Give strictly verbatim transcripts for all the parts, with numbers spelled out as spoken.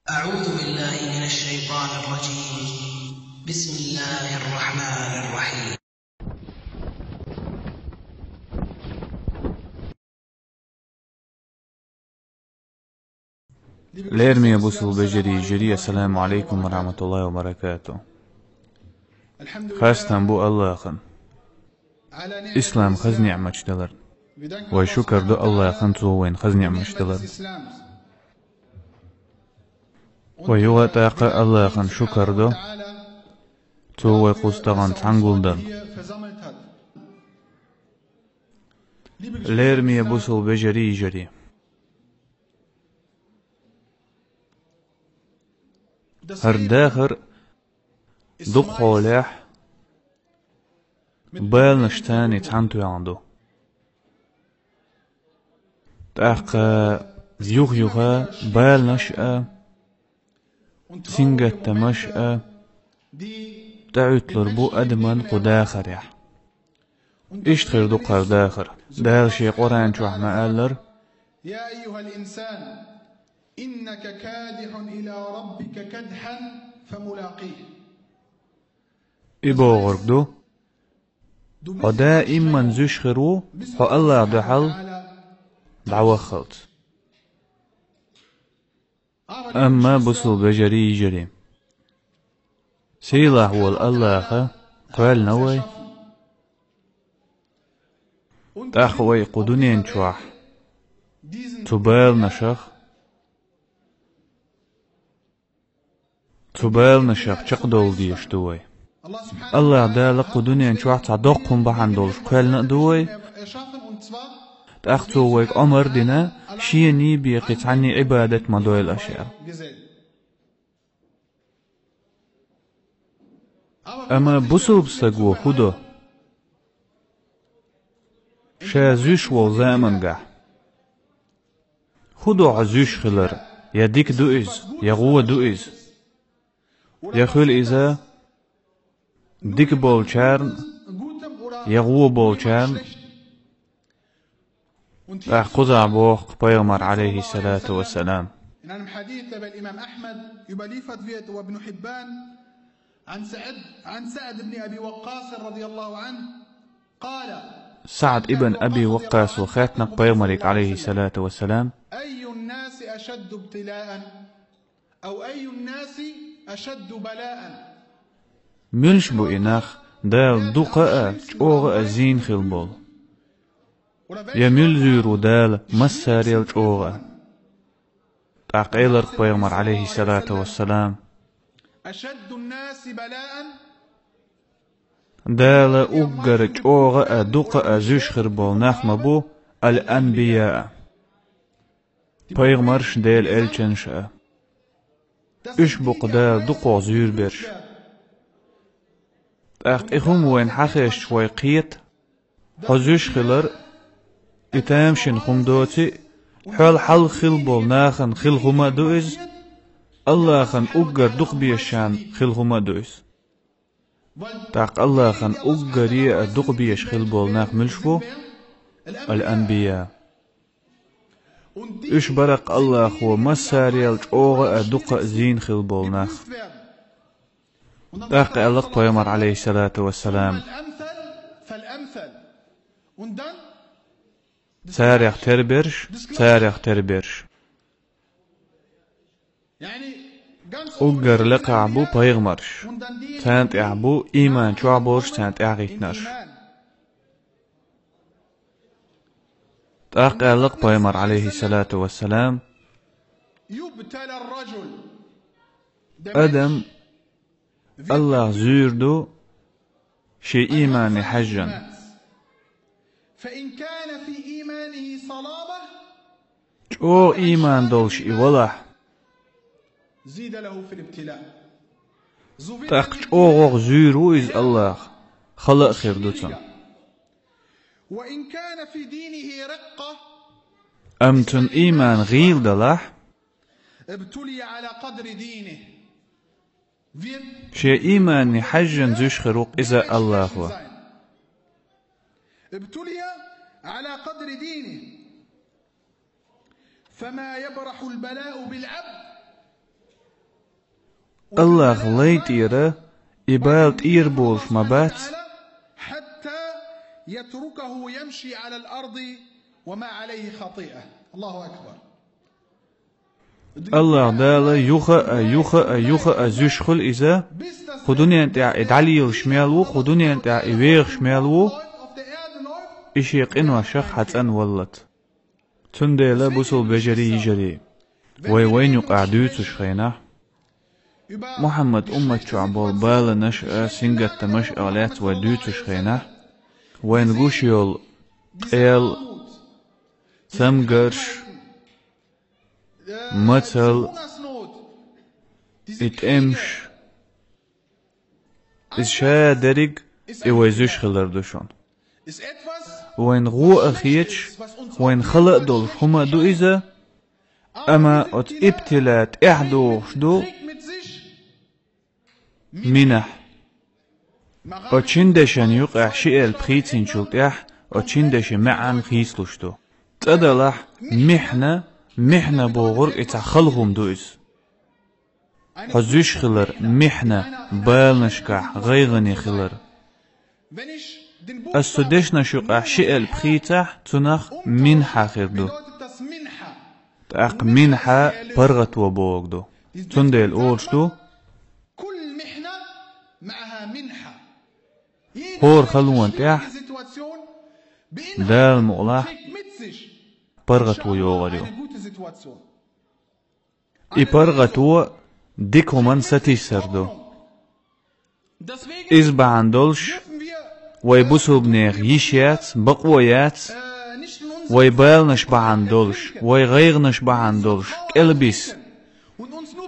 أعوذ بالله من الشيطان الرجيم. بسم الله الرحمن الرحيم. Лераме бусалба вежарий, йижарий, ассаламу Ӏалайкум ва рахьматуллахӀи ва баракатухӀ. Хастам бу АллахӀан ислам хаза ниӀматаш далар. Вай шукар ду АллахӀан, цо вайна хаза ниӀматаш далар. Вай юха а тӀаккха АллахӀан шукар ду, цо вай кхуза тахана цхьана гулдалар. Лераме бусалба вежарий, йижарий. ХӀара дахар дукха хьолехь баланаш царна цхьана тоьхна ду. ТӀаккха юха-юха баланаш а, сингаттамаш а тӀеӀуьтталур бу адаман кху дахарехь. Иштта хир ду кху дахар. Дала шен Къуръан чохь ма-аллара: يا أيها الإنسان إنك كادح إلى ربك كدحا فملاقيه. И бохург ду: хьо даиман зуьйш хир ву хьо АллахӀан дуьхьал дӀаваххалц. Амма, бусалба вежарий, йижарий, сийлахь волу АллахӀ кхоьллина вай. ТӀаккха вай кху дуьнен чохь цу баланашах, цу баланашах чекхдовла дезаш ду вай. АллахӀ Дала кху дуьнен чохь цхьа доккха хӀума бахьана долуш кхоьллина а ду вай. ТӀаккха Цо вайга омар а дина, Шена бен кхин цхьанний Ӏибадат ма дойла аша аьлла. Амма бусалба стага хӀун до? Ша зуьйш волу заманчохь. ХӀун до хьо зуьйш хилар? Я дика ду иза, я гӀо ду иза? Я хуьлу иза дика болчарна, я гӀо болчарна? ТӀаккха кхузахь боху пайхамар, Ӏалайхиссалату вассалам. СаӀд ибн Аби Ваккъасо хаьттина пайхамаре, Ӏалайхиссалату вассалам: أي الناس أشد ابتلاء؟ أو أي الناس أشد بلاء؟ Муьлш бу и нах, Дала дукха а, чӀогӀа а зийна хила болу? Я муьлш зуьйр ву Дала массарел чӀогӀа а? ТӀаккха элира пайхамар, Ӏалайхиссалату вассалам: أشد الناس بلاء؟ Дала уггар чӀогӀа а, дукха а зуьйш хир болу нах ма бу ал-анбияъ, пайхамарш а, Делан элчанаш а. Уьш бу-кх Дала дукхох зуьйр берш. ТӀаккха и хӀума вайна хьахезча, вай кхета: хьо зуьйш хилар, и тамашийна хӀума доций, хьол хьалха хила болу нахана хила хӀума а ду иза, АллахӀан уггар дукха безачарна хила хӀума а ду иза. ТӀаккха АллахӀан уггаре а дукха безаш хила болу нах муьлш бу? Ал-анбияъ. Уьш бара-кх АллахӀо массарел чӀогӀа а, дукха а зийна хила болу нах. ТӀаккха аьлла-кх пайхамар, Ӏалайхиссалату вассалам: царех тера берш, царех тера берш. Уггар лекхахь бу пайхамарш, царна тӀехь бу ийман чохь болуш, царна тӀаьхьахӀиттинарш. ТӀаккха аьлла-кх пайхамар, Ӏалайхиссалату вассалам: адам АллахӀ зуьйр ду шен иймане хьаьжжина. فإن كان في إيمانه صلابة, чӀогӀа ийман долуш и валахь, زيد له في الابتلاء. ТӀаккха чӀогӀа зуьйр ву иза АллахӀ, хала а хир ду цунна. وإن كان في دينه رقة, амма цуьнан ийман гӀийла далахь, ابتلي على قدر دينه. Шен иймане хьаьжжина зуьйш хир ву-кх иза АллахӀо. ابتلي على قدر دينه. فما يبرح البلاء بالعبد Аллах лай тӀера и бала тӀера болуш ма бац. حتى يتركه يمشي على الأرض وما عليه خطيئة. الله أكبر. Аллах Дала юха а, юха а, юха а зуьйш хуьлу иза, кху дуьнен тӀехь и дӀалелаш мел ву, кху дуьнен тӀехь и вехаш мел ву, и шен къиношах хьан цӀанваллалц. Цундела, бусул вежарий, йижарий, вай вайна юкъахь дуьйцуш хенахь, Мухьаммад уммат чохь болу баланаш а, сингаттамаш а лаьцна вай дуьйцуш хенахь, вайна гуш йолу къел, цамгарш, мацал, и тӀемаш, иза ша дерриг и вай зуьйш хилар ду шуна. Вайна гӀо а хеташ, вайна хала а долуш хӀума а ду иза, амма оцу ибтила тӀаьхьа догӀуш ду минахь. Оцу шина дешан юкъахь ши элп хийцинчул тӀаьхьа оцу шина дешан маьӀна хийцалуш ду. ЦӀа далахь, михьна, михьна бохург и цхьа хала хӀума ду иза. Хьо зуьйш хилар, михьна, баланашкахь, гӀайгӀане хилар. Ас цу дешнаш юкъахь ши элп хийцахь, цунах минхьа хир ду. ТӀаккха минхьа паргӀато бохург ду. Цундела олуш ду: хӀора халонан тӀехь Дала мукъалахь паргӀато йогӀур ю. И паргӀато дика хӀуманна сатийсар ду. Иза бахьана долуш вай бусулбанех йиш яц, бакъо яц, вай баланаш бахьана долуш, вай гӀайгӀанаш бахьана долуш кӀелбиса.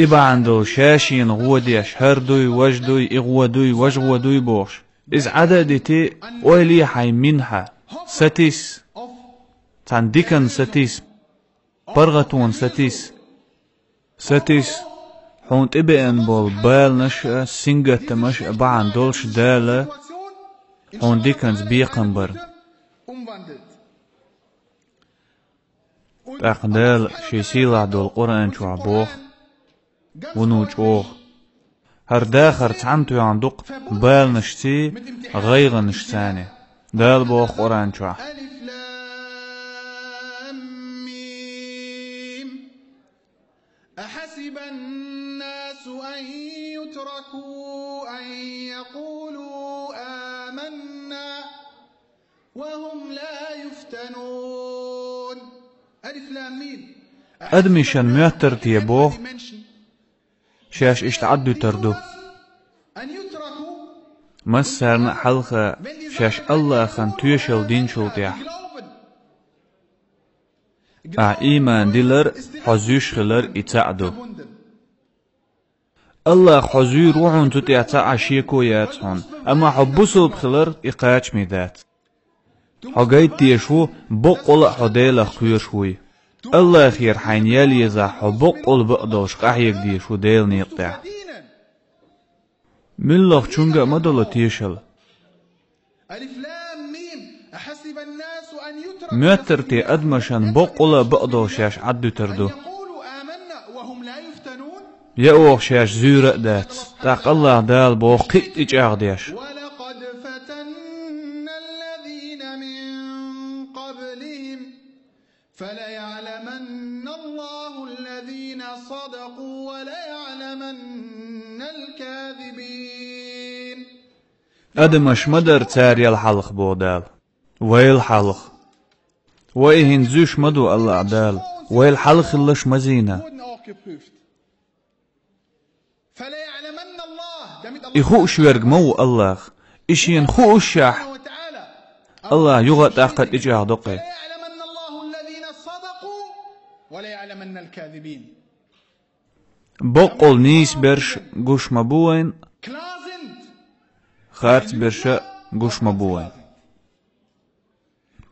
И бахьана долуш ша-шена гӀо деш, хӀара дуй, важа дуй, и гӀо дуй, важа гӀо дуй бохуш. Иза Ӏада а дити, ойла е хьайн минхьа, сатийса, цхьана диканна сатийса. ПаргӀатонна сатийса. Сатийса, хьуна тӀебеана болу баланаш а, сингаттамаш а бахьана долуш Дала хьуна диканца бекхам бар. ТӀаккха Дала шен сийлахь долу Къуръан чохь боху: вуно чӀогӀа. ХӀара дахар цхьаьна тоьхна ду-кх баланашций, гӀайгӀанашцаний. Дала боху Къуръан чохь: ألف لام ميم. أحسب الناس أن يتركوا أن يقولوا آمنا وهم لا يفتنون. ألف لام ميم. Адамашна моьттура те боху, шаьш иштта Ӏаддуьтур ду? Массарна а хьалха шаьш Аллахана тоьшалла динчул тӀаьхьа. Ахь ийман дилар, хьо зуьйш хилар и цхьаъ ду. Аллах хьо зуьйр ву хьуна цу тӀехь цхьа а шеко яц хьуна, амма хьо бусулба хилар и кхачаме дац. Хьо гайта дезаш ву, боккъала а хьо Делах кхоьруш вуй. Аллахера хьайна ял езахь, хьо боккъала бакъдолуш къахьега дезаш ву Делан некъа тӀехь. Муьлххачуьнга а ма долу тешалла. ألف لام ميم. أحسب الناس أن يتركوا Моьттура те адамашна боккъала а бакъдолуш шаьш Ӏаддуьтур ду? أن يقولوا آمنا وهم لا يفتنون. Я оха шаьш зуьйр а дац, тӀаккха Аллах Дала боху кхин а тӀечӀагӀдеш: ولقد فتنا الذين من قبلهم فليعلمن الله الذين صدقوا وليعلمن الكاذبين. Адамаш ма дара цара яла хьалха, боху Дала. Вайл хьалха. Вай хӀинца зуьйш ма ду, Аллах Дала. Вайл хьалха хилларш ма зийна. И хууш верг ма ву Аллах. И шена хуушшехь, Аллах юха а тӀаккха а тӀечӀагӀдо кхин. فليعلمن الله الذين صدقوا وليعلمن الكاذبين. Боккъал нийса берш гуш ма бу вайна, харц берш а гуш ма бу вайна.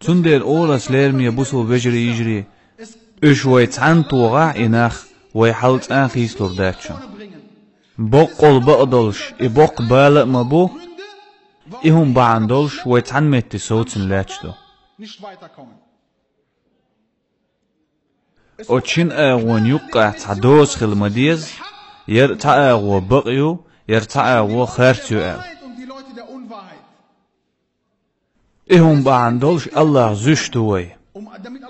Цундела олу ас, лераме бусул вежарий, йижарий, уьш вай цхьаьна тогӀахь и нах, вай хьал цкъа а хийцалур дац шуна. Боккъал бакъдолуш и боккха бала а ма бу, и хӀума бахьана долуш вай цхьана метте совцина лаьтташ ду. Оцу шина агӀонан юккъехь цхьа доза хила ма деза, Яр цхьа агӀо бакъ ю, яр цхьа агӀо харц ю аьлла. И хӀума бахьана долуш Аллах зуьйш ду вай.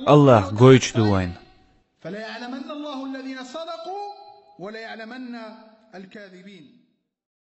Аллах гойтуш ду вайна. فليعلمن الله الذين صدقوا وليعلمن الكاذبين.